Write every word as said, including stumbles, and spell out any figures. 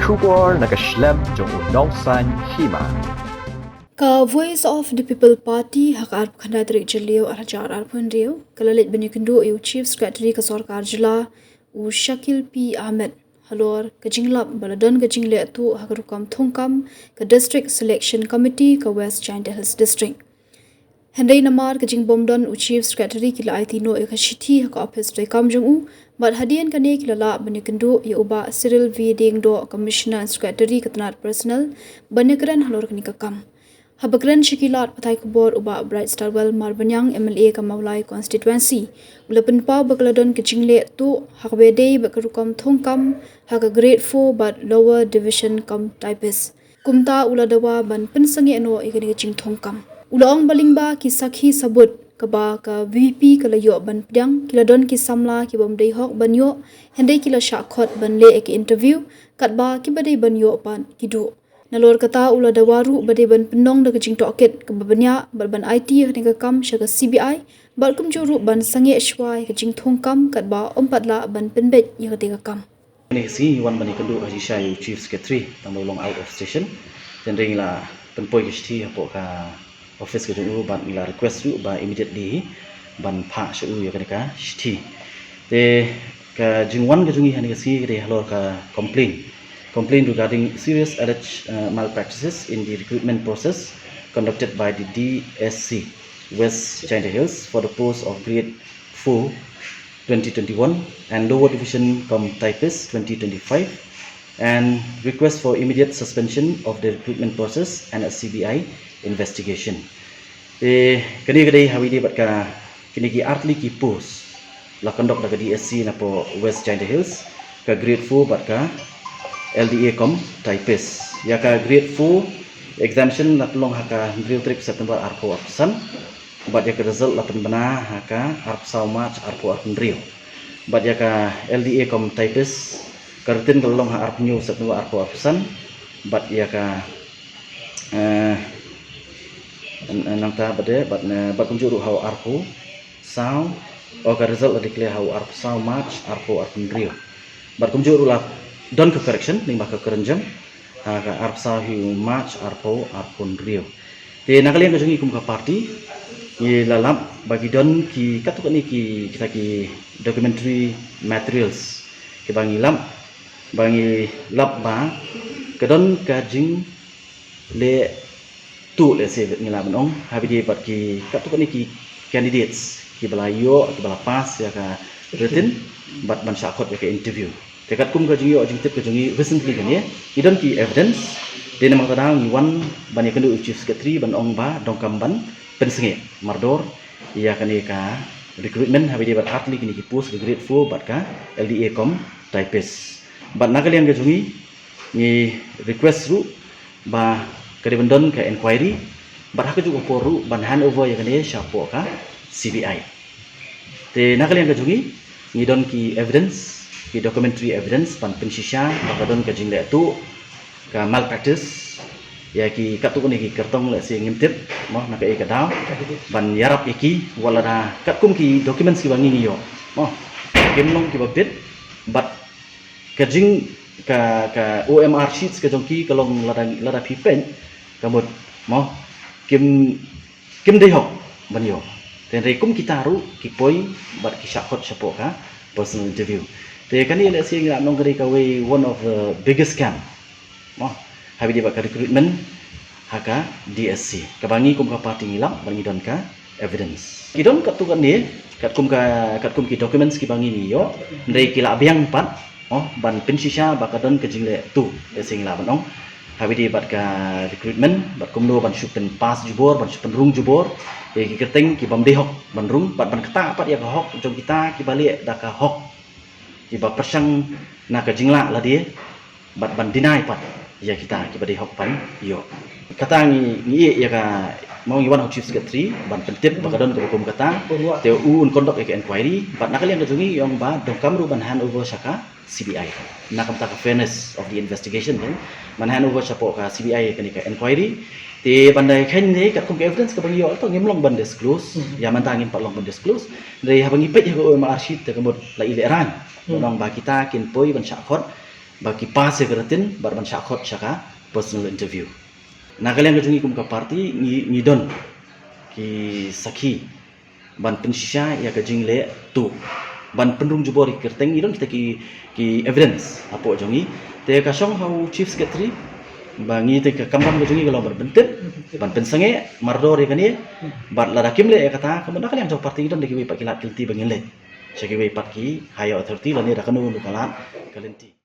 Khubor na ka shlem jong u nongsan hima. Ka Voice of the People Party ha ka arphew khyndai tarik Jylliew arhajar arphew hynriew ka la leit ban ïakynduh ïa u Chief Secretary ka Sorkar Jylla u Shakil P Ahmed halor ka jinglap ba la don ka jingleh tuh ha ka rukom thungkam ka District Selection Committee ka West Jaintia Hills District. Hynrei namar ka jingbym don u Chief Secretary ki la aiti noh ïa ka shithi ha ka ophis treikam jong u, bad hadien kane ki la lah ban ïakynduh ïa u Bah Cyril V Diengdoh, Commissioner and Secretary ka tnat Personnel, ban ïakren halor kane ka kam. Haba kren sha ki lad pathai khubor u Bah Brightstarwell Marbaniang, M L A ka Mawlai Constituency, u la pynpaw ba ka la don ka jingleh tuh ha kaba ïadei bad ka rukom thungkam ha ka Grade four bad Lower Division cum Typist. Kumta u la dawa ban pynsangeh noh ïa kane ka jingthungkam. U la ong ba lyngba ki sakhi sabut kaba ka VPP ka la ïoh ban pdiang, ki la don ki samla kibym dei hok ban ïoh, hynrei ki la shah khot ban leh ïa ki interview, katba kiba dei ban ïoh pat ki duh. Nalor kata u la dawa ruh ba dei ban pynlong da ka jingtohkit kaba bniah bad ban aiti ïa kane ka kam sha ka CBI, bad kumjuh ruh ban sangeh shuwa ïa ka jingthungkam katba ym pat lah ban pynbeit ïa kata ka kam. Kane ka sngi ngi wan ban ïakynduh ha jingshisha ïa u Chief Secretary, tang ba u long out of station. Hynrei ngi la pynpoi ka shithi hapoh ka office ka jong u bad ngi la request ruh ba immediately ban phah sha u ïa kane ka shithi. Te ka jingwan ka jong ngi ha kane ka sngi ka dei halor ka complaint. Complaint regarding serious alleged, uh, malpractices in the recruitment process conducted by the DSC West Jaintia Hills for the post of Grade four twenty twenty-one and Lower Division cum Typist twenty twenty-five, and request for immediate suspension of the recruitment process and a CBI investigation. Eh, kane ka dei ha kaba ïadei bad ka, kine ki artylli ki post la conduct da ka DSC napoh West Jaintia Hills, ka Grade four bad ka LDA cum Typist. Ïa ka Grade four examination la pynlong ha ka hynriew tarik September arphew arphew san, bad ïa ka result la pynbna ha ka arphew saw March arphew arphew hynriew. Bad ïa ka LDA cum Typist, ka written ka la long ha arphew hynñiew September arphew arphew san, bad ïa ka, eh, n-, nangta bad, eh, bad, eh, bad kumjuh ruh ha u arphew saw, oh, ka result la declare ha u arphew saw March arphew arphew hynriew. Bad kumjuh ruh la don ka correction, lyngba ka kren jam ha ka arphew saw hi u March arphew arphew hynriew. Te na ka liang ka jong ngi kum ka party, ngi la lap ba ki don ki katto katne ki, kita ki documentary materials kiba ngi lap, ba ngi lap ba ka don ka jingleh tuh, lehse ngi lah ban ong, ha kaba ïadei bad ki katto katne ki candidates kiba la ïoh, kiba la pass ïa ka written bad ban shah khot ïa ka interview. Te katkum ka jingïoh jingtip ka jong ngi recently kane, ngi don ki evidence. Te namar kata ngi wan ban ïakynduh u Chief Secretary ban ong ba donkam ban pynsangeh mardor ïa kane ka recruitment ha kaba ïadei bad artylli kine ki post, ka Grade four bad ka LDA cum Typist. Bad na ka liang ka jong ngi, ngi request ruh ba ka dei ban don ka inquiry, bad ha kajuh ka por ruh ban hand over ïa kane shapoh ka CBI. Te na ka liang ka jong ngi, ngi don ki evidence, ki documentary evidence ban pynshisha ba ka don ka jingleh tuh, ka malpractice ïa ki katto katne ki kyrtong, lehse ngim tip mo na kaei ka daw ban ïarap ïa ki, wat lada katkum ki documents kiba ngi ngi ïoh mo, kim long kiba bit, bad ka jing, ka, ka OMR sheets ka jong ki ka long, lada, lada phi peit, ka mut mo, kim, kim dei hok ban ïoh. Te hynrei kum kita ruh ki poi bad ki shah khot shapoh ka personal interview. Te kane lehse ngi lah ban ong ka dei kawei one of the biggest scam mo ha kaba ïadei bad ka recruitment ha ka DSC, kaba ngi kum ka party ngi lap bad ngi don ka evidence. Ki don katto katne, katkum ka, katkum ki documents kiba ngi ngi ïoh, hynrei ki la biang pat mo ban pynshisha ba ka don ka jingleh tuh, lehse ngi lah ban ong, ha kaba ïadei bad ka recruitment, bad kumno ban shu pynpass jubor, ban shu pynrung jubor ïa ki kyrteng kibym dei hok ban rung, bad ban ktah pat ïa ka hok jong kita kiba leh da ka hok, kiba pyrshang na ka jinglah lade, bad ban deny pat ïa kita kiba dei hok ban ïoh. Kata ngi, ngi ïeh ïa ka, mo, ngi wan ha u Chief Secretary ban pyntip ba ka don kaba kum kata, te u un conduct ïa ka inquiry, bad na ka liang ka jong ngi ngi ong ba donkam ruh ban hand over sha ka CBI. Na ka bynta ka fairness of the investigation, kan, ban hand over shapoh ka CBI ïa kane ka inquiry. Te ban da kheiñ ne katkum ka evidence kaba ngi ïoh, to ngim long ban disclose. Hmm. Ïa mynta ngim pat long ban disclose. Hynrei haba ngi peit ïa ka OMR sheet te ka mut la i lehraiñ. Hmm. Nong ba kita kin poi ban shah khot ba ki pass ïa ka written bad ban shah khot sha ka personal interview. Na ka liang ka jong ngi kum ka party ngi, ngi don ki sakhi ban pynshisha ïa ka jingleh tuh, ban pynrung jubor ïa ki kyrteng, ngi don kita ki, ki evidence hapoh jong ngi. Te ka shong ha u chief secretary ba ngi, te ka kamram ka jong ngi ka long ban pyntip, ban pynsangeh mardor ïa kane. Bad lada kim leh ïa kata, ka mut na ka liang jong party ngi don da kiwei pat ki lad ki lynti ba ngin leit sha kiwei pat ki higher authority lane da kano kano ka lad ka lynti.